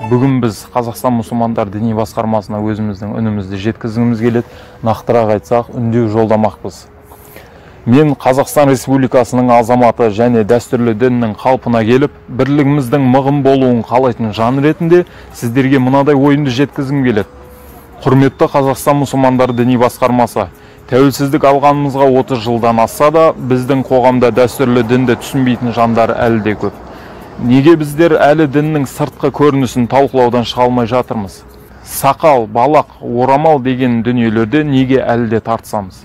Бүгін біз Қазақстан мұсылмандар діни басқармасына өзіміздің үнімізді жеткізгіміз келеді. Нақтырақ айтсақ, үндеу жолдамақпыз. Мен Қазақстан Республикасының азаматы және дәстүрлі діннің қалпына келіп, бірлігіміздің мығым болуын қалайтын жан ретінде сіздерге мынадай ойымды жеткізгім келеді. Құрметті Қазақстан мұсылмандар діни басқармасы, тәуелсіздік алғанымызға 30 жылдан асса да, біздің қоғамда дәстүрлі дінді түсінбейтін жандар әлі де көп. Неге біздер әлі діннің сыртқы көрінісін талқылаудан шыға алмай жатырмыз? Сақал, балақ, орамал деген дүниелерде неге әлі де тартысамыз?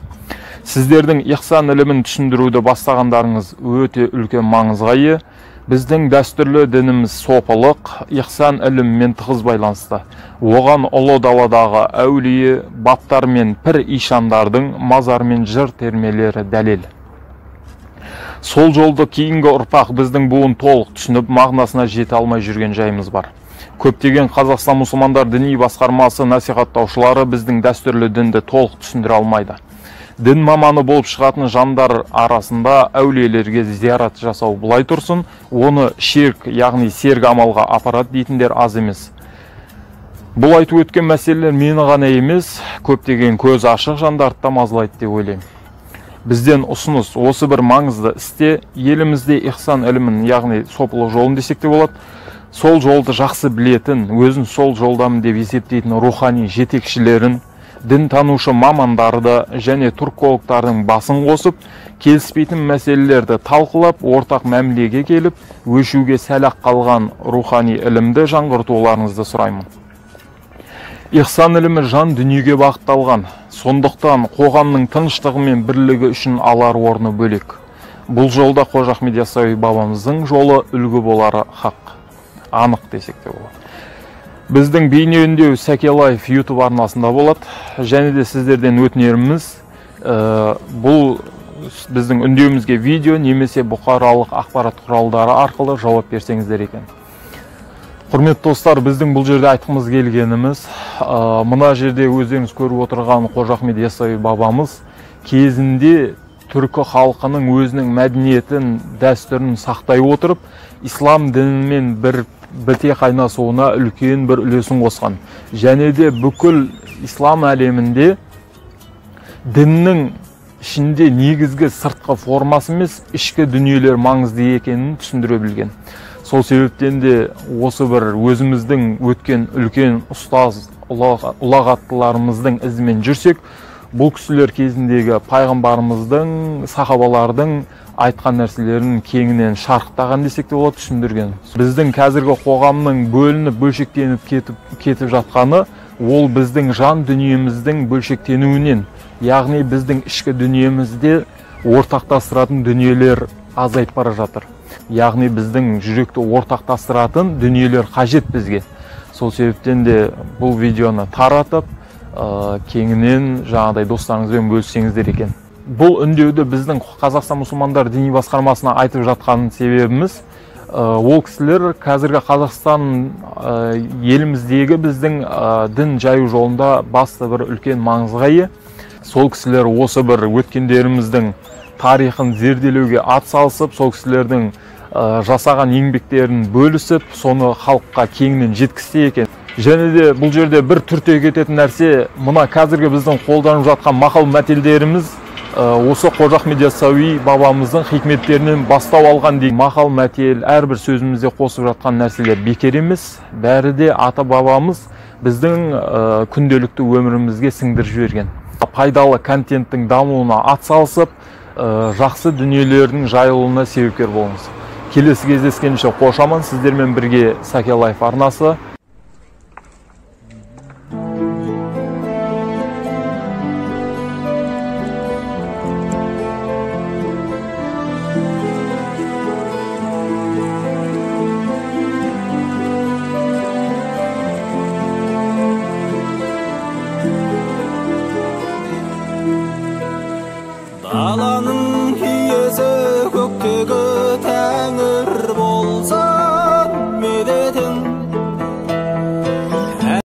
Сіздердің ихсан ілімін түсіндіруді бастағандарыңыз өте үлкен маңызға ие. Біздің дәстүрлі дініміз сопылық, ихсан ілімімен тығыз байланысты. Оған ұлы даладағы әулие, баптар мен пір ишандардың мазар мен жыр термелері дәлел. Сол жолды кейінгі ұрпақ біздің буын толық түсініп, мағынасына жете алмай жүрген жайымыз бар. Көптеген Қазақстан мұсылмандар діни басқармасы насихаттаушылары біздің дәстүрлі дінді толық түсіндіре алмайды. Дін маманы болып шығатын жандар арасында әулиелерге зиярат жасау былай тұрсын, оны ширк, яғни серік амалға апарады дейтіндер аз емес. Бұл айтып өткен мәселелер мені ғана емес, көптеген көз ашық жандарды да мазалайды деп ойлаймын. Бізден ұсыныс осы бір маңызды істе елімізде ихсан ілімін, яғни сопылық жолын десек те болады, сол жолды жақсы білетін, өзін сол жолдамын деп есептейтін рухани жетекшілерін, дін танушы мамандарды және түркологтардың басын қосып, келіспейтін мәселелерді талқылап, ортақ мәмілеге келіп, өшуге сәл-ақ қалған рухани ілімді жаңғыртуларыңызды сұраймын. Ихсан ілімі жан дүниеге бағытталған, сондықтан қоғамның тыныштығы мен бірлігі үшін алар орны бөлек. Бұл жолда Қожа Ахмет Яссауи бабамыздың жолы үлгі болары хақ, анық десек те болады. Біздің бейне үндеу Сәке Лайф YouTube арнасында болады. Және де сіздерден өтінеріміз, бұл біздің үндеуімізге видео немесе бұқаралық ақпарат құралдары арқылы жауап берсеңіздер екен. Құрметті достар, біздің бұл жерде айтқымыз келгеніміз, мына жерде өздеріңіз көріп отырған Қожа Ахмет Яссауи бабамыз кезінде түркі халқының өзінің мәдениетін, дәстүрін сақтай отырып, ислам дінімен бір біте қайнасуына үлкен бір үлесін қосқан. Және де бүкіл ислам әлемінде діннің ішінде негізгі сыртқы формасы емес, ішкі дүниелер маңызды екенін түсіндіре білген. Сол себептен де осы бір өзіміздің өткен үлкен ұстаз ұлағаттыларымыздың ізімен жүрсек, бұл кісілер кезіндегі пайғамбарымыздың, сахабалардың айтқан нәрселерін кеңінен шарықтаған десек те болады, түсіндірген. Біздің қазіргі қоғамның бөлініп, бөлшектеніп кетіп жатқаны, ол біздің жан дүниеміздің бөлшектенуінен, яғни біздің ішкі дүниемізде ортақтастыратын дүниелер азайып бара жатыр. Яғни біздің жүректі ортақтастыратын дүниелер қажет бізге. Сол себептен де бұл видеоны таратып, кеңінен жаңағыдай достарыңызбен бөліссеңіздер екен. Бұл үндеуді біздің Қазақстан мұсылмандар діни басқармасына айтып жатқан себебіміз, ол кісілер қазіргі Қазақстан еліміздегі біздің дін жаю жолында басты бір үлкен маңызға ие. Сол кісілер осы бір өткендеріміздің тарихын зерделеуге ат салысып, сол кісілердің жасаған еңбектерін бөлісіп, соны халыққа кеңінен жеткізсе екен. Және де бұл жерде бір түрте кететін нәрсе, мына қазіргі біздің қолданып жатқан мақал мәтелдеріміз осы Қожа Ахмет Яссауи бабамыздың хикметтерінен бастау алған дейді. Мақал мәтел, әрбір сөзімізде қосып жатқан нәрселер бекер емес, бәрі де ата бабамыз біздің күнделікті өмірімізге сіңдіріп жіберген. Пайдалы контенттің дамуына ат салысып, жақсы дүниелердің жайылуына себепкер болыңыз. Келесі кездескенше қош аман, сіздермен бірге Сәке Лайф арнасы.